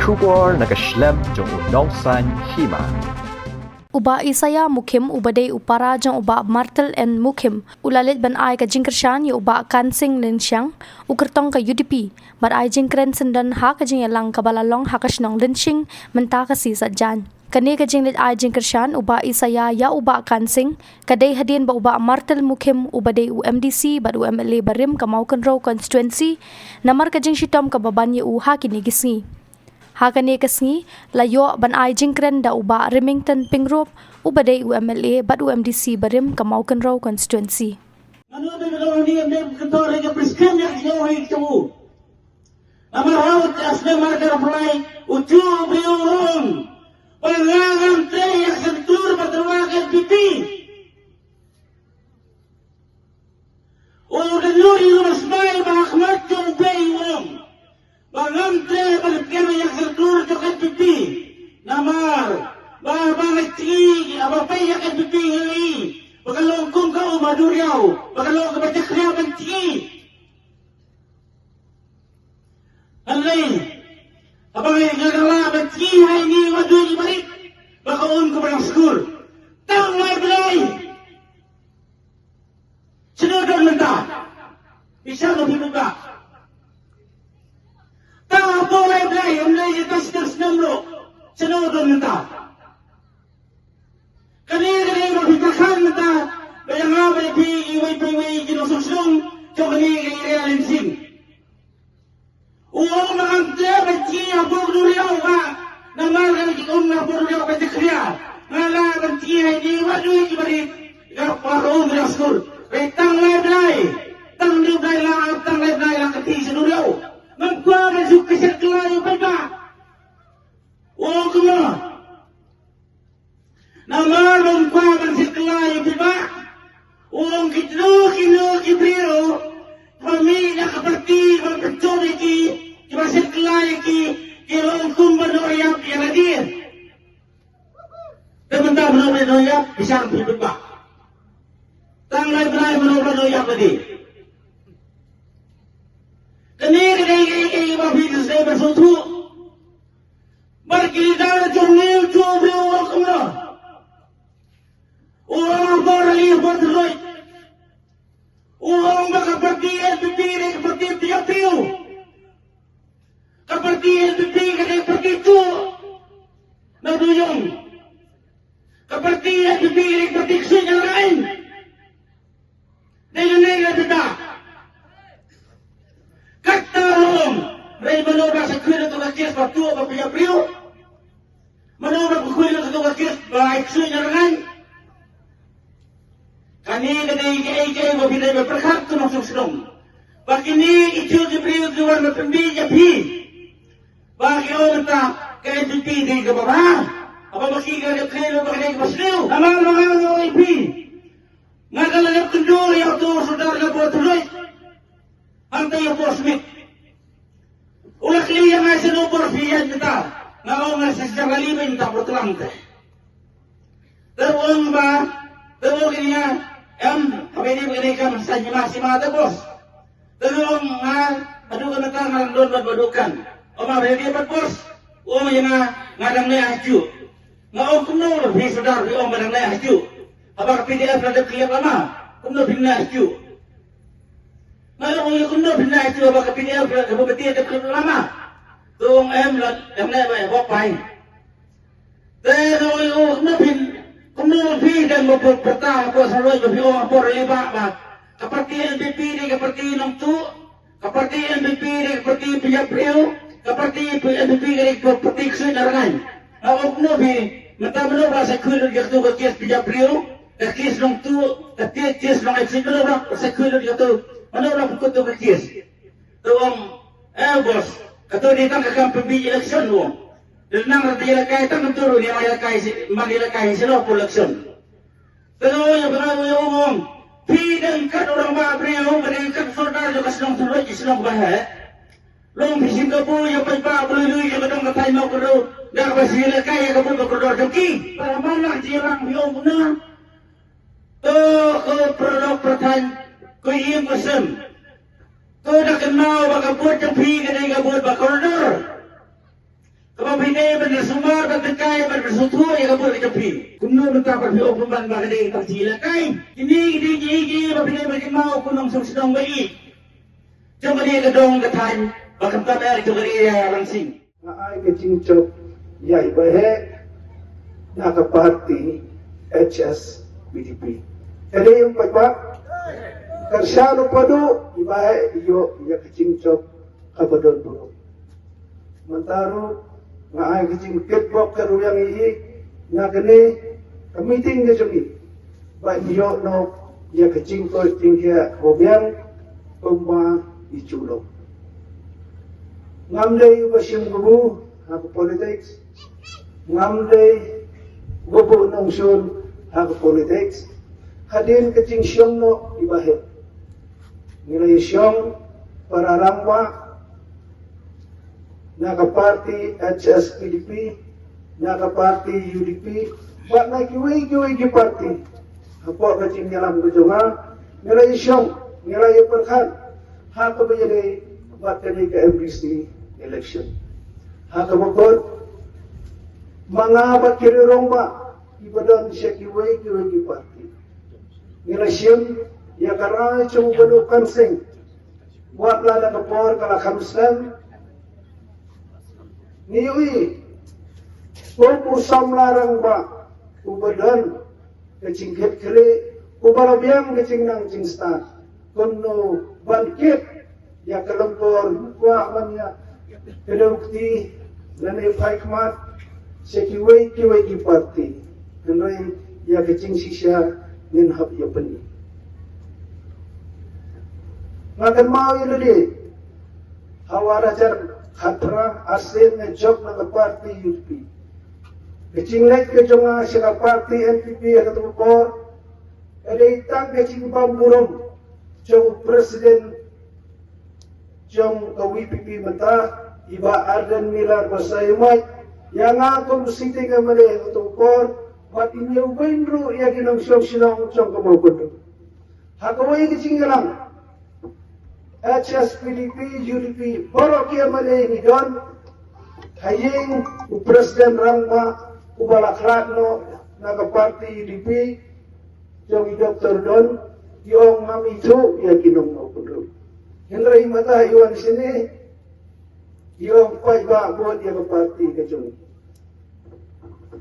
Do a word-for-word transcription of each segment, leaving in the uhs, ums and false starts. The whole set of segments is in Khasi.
Khubor na ka shlem jong u nongsaiñ hima. U Bah Isaiah Mukhim, uba dei u para jong u Bah Martel N Mukhim, u la leit ban ai ka jingkyrshan ïa u Bah Kansing Lynshiang, u kyrtong ka U D P, bad ai jingkren syndon ha ka jingïalang kaba la long ha ka shnong Lynshing mynta ka sngi Saitjaiñ. Kane ka jingleit ai jingkyrshan u Bah Isaiah ïa u Bah Kansing ka dei hadien ba u Bah Martel Mukhim, uba dei u M D C bad u M L A barim ka Mawkynrew constituency, namar ka jingshitom kaba ban ïa u ha kine ki sngi. Ha kane ka sngi la ïoh ban ai jingkren da u Bah Remington Pyngrope, uba dei u M L A bad u M D C barim ka Mawkynrew constituency. Mano ba ka long hangne em dei ka tor ka prescribe ïa ka jong u. Namar ha u te asne mar ka reply u chu u briew u ong ba nga ngam trei ïa ka censure ba tyrwa ka N P P. U da lut ïa u ba smai ba ha khmat jong u bei u ong ba ngam trei ban pyntrei ïa ka censure jong ka N P P. Namar ba ba nga tngi ba pei ïa ka N P P ngi ba ka long kum ka um ha duriaw ba ka long kaba jakhlia ban tngi. Hangne haba nga la ban tngi ha ine i wadui i barit ba ka um kaba dang skul. Tang lai Blai. Shano don mynta? Bishar no phi bud ba. Tang hapoh lai Blai, ym dei ïa ka sdang snem ruh. Shano don mynta? Kane ka dei ba phi pyrkhat mynta ba ïa nga bad ïa phi iwei pa iwei ki nongshong shnong jong kane ka area Lynshing. U ong ba ngam treh ban tngi hapoh duriaw ba namar ka ki um hapoh duriaw ba jakhlia. Nga lah ban tngi ha ine i wadui i barit. Ka pa ka um ka skul. Ba tang lai Blai. Tang lai Blai la tang lai Blai la ka tngi sha duriaw. Ngam kwah ban shu kyrshan kylla ïa u paidbah. U ong kumno? Namar ba um kwah ban shet kylla ïa u paidbah. U ong kito kino ki briew ba mih na ka party ba pynshong ïa ki, kiba shet kylla ïa ki, ki long kum ba nongïap ïa lade. Te mynta mano ba nongïap, bishar phi paidbah. Tang lai Blai mano ba nongïap lade. Kane ka dei kaei kaei ba phi sdei ban sngewthuh. Bad ki leader jong ngi u briew u ong kumno? U ong ba rali ba throit. U ong ba ka party N P P dei ka party pynïap briew. Ka party N P P ka dei party chuh. Na duyung. Ka party N P P ka dei party ksuid na rang. Dei ne dei ne da. Kata long. Rei mano ba sa khuid ïa ka kes ba tu ba pia priu. Mano ba khuid ïa ka kes ba ai ksuid na rang. Kane ka dei kaei kaei ba phi dei ba pyrkhat tu nongshong shnong. Ba kine ki chuh ki briew ki wan ba pynbeit ïa phi. Ba ki ong mynta ka N P P dei kaba bha. Haba ba ki ka dei khlem ba ka dei kaba sniew. Namar ba nga ong ïa phi. Nga ka la dep kynduh ïa uto u sordar na Port Thluit. Hangta ïa Port Smith. U la kylli ïa nga shano bor phi ïaid mynta. Nga ong nga sha Sharali mynta Port Klang te. Te u ong ba, te u ong ïa nga, em, haba ïadei bad kane ka saiñ hima sima te boss. Te u ong nga, haduh katta nga dang don bad ba dukan. Ong ma ba ïadei bad boss, u ong ïa nga, nga dang leh ha juh. Nga ong kumno phi sordar phi ong ba dang leh ha juh. Haba ka P D F la dep kyiap lama, kumno phin leh ha juh. Nga ong ïa kumno phin leh ha juh haba ka P D F la dep kyiap lama. Te u ong em la dang leh ba hok pai. Te nga ong ïa u kumno phin, kumno phi dang ba pyrta hapoh Sawlai ba phi ong hapoh rally ba, ba ka party N P P dei ka party nongtuh, ka party N P P dei ka party pynïap briew, ka party N P P dei ka party ksuid na rngain. Nga ong kumno phi, mynta mano ba sa khuid lut ïa katu ka kes pynïap briew, ka kes nongtuh, ka kes nong-accident, mano ba sa khuid lut ïa katu, mano ba khuid lut ïa katu ka kes. Te u ong, eh boss, kato dei tang ka kam pynbeit election u ong. Te nang ra te ïalehkai tang kumto ruh ne ïalehkai shi, man ïalehkai shi lo election. Te u ong ïa u, u ong, phi dang kat u rangbah briew, phi dang kat u sordar jong ka shnong Thluit, ka shnong ba heh. Long phi shim ka bor ïa u paidbah ba lui lui jong ka dong ka thaiñ Mawkynrew, da kaba shu ïalehkai ïa ka bor ka kordor jong ki. Para man la ka jingïalang phi ong kumno. To ko pyrlok pyrthaiñ, ko ïing ko sem. To da kynmaw ba ka vote jong phi ka dei ka vote ba kordor. Ka Sngewthuh ïa ka bor ka jong phi. Kumno mynta ba phi ong pynban ba kane ka party la kai. Kine ki dei ki, ki ba phi dei ba kynmaw ko nongshong shnong ba ïeit jong kane ka dong ka thaiñ ba khamtam eh jong kane ka Rangsing. Nga ai ka jingjop ïa i Bah Heh na ka party H S P D P. Ka dei ym paidbah. Kyrshan u paidbah i Bah Heh ïoh ïa ka jingjop kaba don burom. Mynta ruh nga ai ka jingkitbok ka ruh ïa ngi na kane ka meeting ka jong ngi. Ba ngi ïoh noh ïa ka jingkoit jingkhiah ba biang kumba i ju long. Ngam dei uba shim kabu ha ka politics. Ngam dei uba buh nongshun ha ka politics. Hadien ka jingshong noh i Bah Heh, ngi la ïashong para rangbah na ka party H S P D P, na ka party U D P, bad na kiwei kiwei ki party. Hapoh ka jingïalam ka jong nga, ngi la ïashong, ngi la ïapyrkhat ha kaba ïadei bad kane ka M D C election. Ha kaba kut, ma nga bad ki riew rangbah kiba don sha kiwei kiwei ki party, ngi la shim ïa ka rai jong u Bah Noor Kamsing. Wat la da ka por ka la kham slem, ngi ïohi kum u samla rangbah uba don ka jingkitkhlieh, uba la biang ka jingnang jingstad, kumno ban kit ïa ka lyngkor kwah ban ïa ka dewkti lane phai khmat sha kiwei kiwei ki party. Hynrei ïa ka jingshisha ngin hap ïa pyni. Nga kynmaw ïa lade ha u ar hajar khatphra, arsien nga jop na ka party U D P. Ka jingleit ka jong nga sha ka party N P P ha kato ka por ka dei tang ka jingbam burom jong u president jong ka V P P mynta, i Bah Ardent Miller Basaiawmoit, ïa nga kum sitting M L A ha kato ka por, bad i Ngiewbeiñ ruh ïa ki nongshong shnong jong ka Mawkynrew. Ha kawei ka jingïalang, H S P D P, U D P, baroh ki M L A ngi don ha ïing u president rangbah uba la khlad noh na ka party U D P, jong i Doktor Don, i ong ngam ithuh ïa ki nong Mawkynrew. Hynrei mynta i wan shane, i ong paidbah bud ïa ka party ka jong i.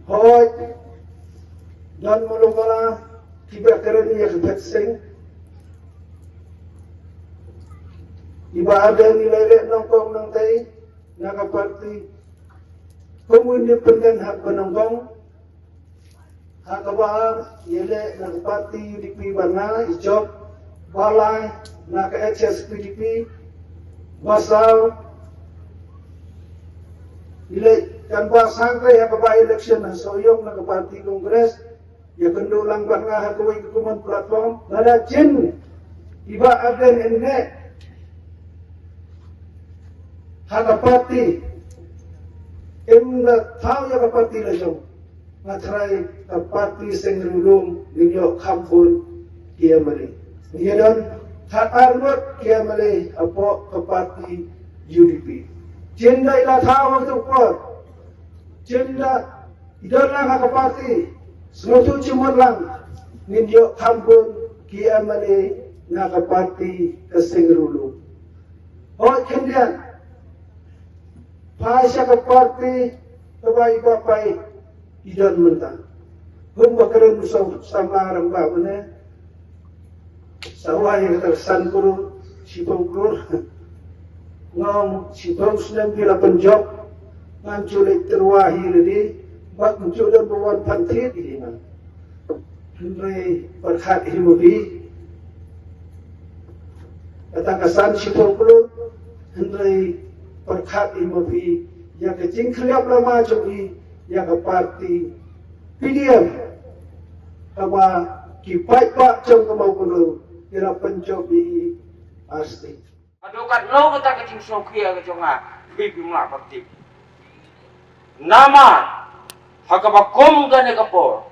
Hooid, don malu mala kiba kren ïa ka phet seng. I Bah Ardent i la leh nyngkong nangtei na ka party kum u independent haba nyngkong. Ha kaba ar, i leh na ka party U D P, ba nga i jop, ba lai na ka H S P D P, ba saw i leh kan ba sangkai ha ka by-election ha Sohiong na ka party Congress. Ïakynduh lang bad nga ha kawei ka common platform, lada jin i Bah Ardent in neh ha ka party, im da thaw ïa ka party la jong. Nga tharai ka party Seng Riewlum ngin ïoh kham bun ki M L A. Ngi don khatar ngut ki M L A hapoh ka party U D P. Jin da i la thaw ha kato ka por, jin da i don lang ha ka party, sngewthuh jingmut lang, ngin ïoh kham bun ki M L A na ka party ka Seng Riewlum. Hooid khyndiat, phai sha ka party kaba i Bah Paid i don mynta. Kumba kren u sam-, samla rangbah mynne, sa wai kata san klur, shiphew klur. Nga ong shiphew snem phi la pynjop, ngan shu leit tyrwa hi lade, bad ngan shu don ba wan phan thied hi ngan. Hynrei pyrkhat hi ma phi, kata ka san shiphew klur, hynrei pyrkhat hi ma phi ïa ka jingkhylliap lama jong phi ïa ka party P D M, kaba ki paidbah jong ka Mawkynrew ki la pynjop ïa i ar state. Haduh katno kata ka jingsngewkhia ka jong nga, phi phim lah ban tip. Namar ha kaba kum kane ka por,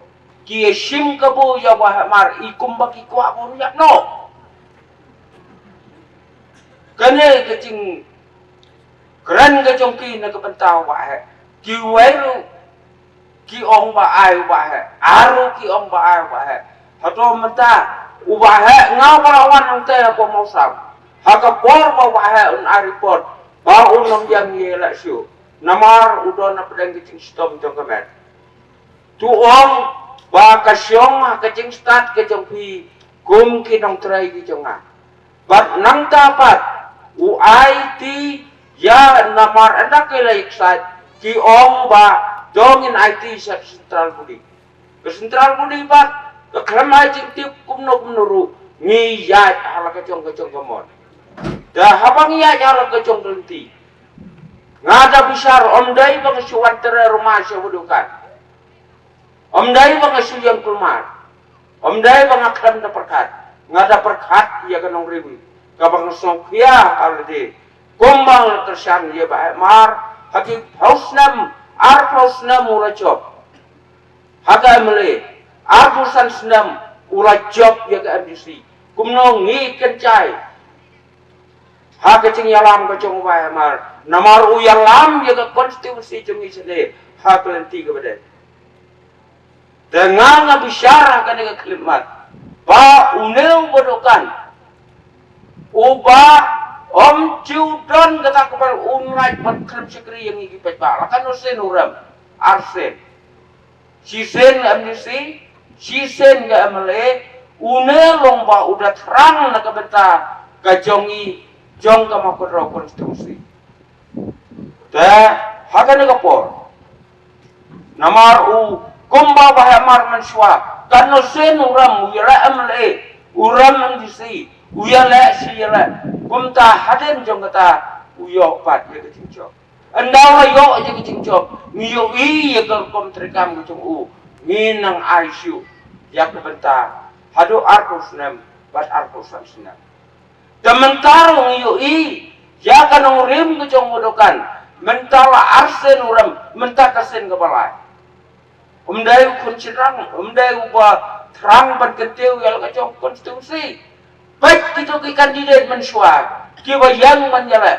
ki ïashim kabu ïa u Bah Heh Mar, i kumba ki kwah ban ïap noh. Kane ka jingkren ka jong ki na ka bynta u Bah Heh, kiwei ruh Ki ong ba ai u Bah Heh. Aro ki ong ba ai u Bah Heh. Hato mynta u Bah Heh nga ba la wan hangta ha ka Mawsam. Ha ka por ba u Bah Heh un ai report ba un ym ïeng ïaleh shuh. Namar u don na pdeng ka jingshitom jong ka met. To ong ba ka shong ha ka jingstad ka jong phi kum ki nongtrei ki jong nga. Bad nangta pat u aiti ïa namar ynda ki la ïaksaid ki ong ba dang ngin aiti sha ka central body. Ka central body pat ka khlem ai jingtip kumno kumno ruh ngi ïaid ha la ka jong ka jong ka mon. Da haba ngi ïaid ha la ka jong ka lynti, nga da bishar ym dei ba nga shu wan trei ruma sha Wadokan. Ym dei ba nga shu ïeng kulmar. Ym dei ba nga khlem da pyrkhat. Nga da pyrkhat ïa ka nongrim kaba nga sngewkhia ha lade. Kumba nga la kyrshan ïa Bah Heh Mar ha ki phew snem, arphew snem u la jop ha ka M L A, arphew san snem u la jop ïa ka M D C. Kumno ngi kynjai ha ka jingïalam ka jong u Bah Heh Mar, namar u ïalam ïa ka constituency jong ngi shane ha ka lynti kaba dei. Te nga nga bishar ha kane ka khyllipmat ba une u Bah Dokan uba ym ju don kata ka bor, un lait ban khlem shakri ïa ngi ki paidbah. La katno sien u rem? Ar sien. Shisien ka M D C, shisien ka M L A, une long ba u da thrang na ka bynta ka jong ngi, jong ka Mawkynrew constituency. Te ha kane ka por, namar u kumba Bah Heh Mar mynshuwa, katno sien u rem, u ïaleh M L A, u rem M D C, u ïaleh shi ïaleh. Kumta hadien jong kata u ïoh pat ïa ka jingjop. Ynda u la ïoh ïa ka jingjop, ngi ïohi ïa ka rukom treikam ka jong u, ngi nang ai shuh ïa ka bynta haduh arphew snem bad arphew san snem. Te mynta ruh ngi ïohi ïa ka nongrim ka jong u Bah Dokan, mynta la ar sien u rem, mynta ka sien kaba lai. Um dei u khun shynrang, um dei uba thrang ban kyntiew ïa la ka jong constituency. Peit kito ki candidate mynshuwa kiba ïeng ban ïaleh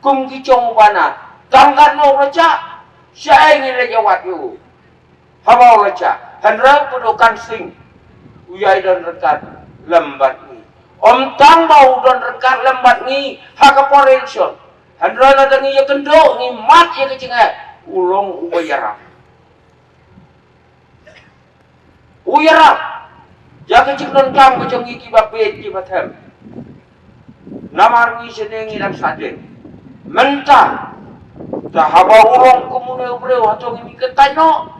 kum ki jong u Bah Nat. Tang katno u la jah, shaei ngi leit ïawad ïa u haba u la jah? Hynrei u Bah Dokan Sing u ïai don ryngkat lem bad ngi. Ym tang ba u don ryngkat lem bad ngi ha ka por election, hynrei lada ngi ïakynduh, ngi mad ïa ka jingeh, u long uba ïarap. U ïarap ïa ka jingdonkam ka jong ngi kiba bieit kiba them. Namar ngi shane ngi dang sah dien. Mynta, te haba u long kum une u briew, hato ngin kyntait noh?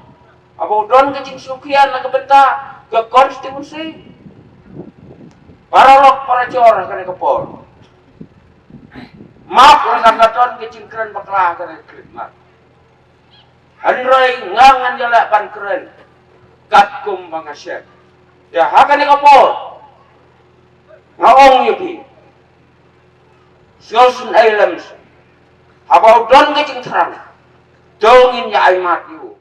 Haba u don ka jingsngewkhia na ka bynta ka constituency. Paralok parajor ha kane ka por, map lada ka don ka jingkren bakla ha kane ka khyllipmat. Hynrei nga ngan ïaleh ban kren katkum ba nga shem. Te ha kane ka por nga ong ïa phi, sngewsynei lem seh. Haba u don ka jingthrang, to ngin ïa ai mad ïa u.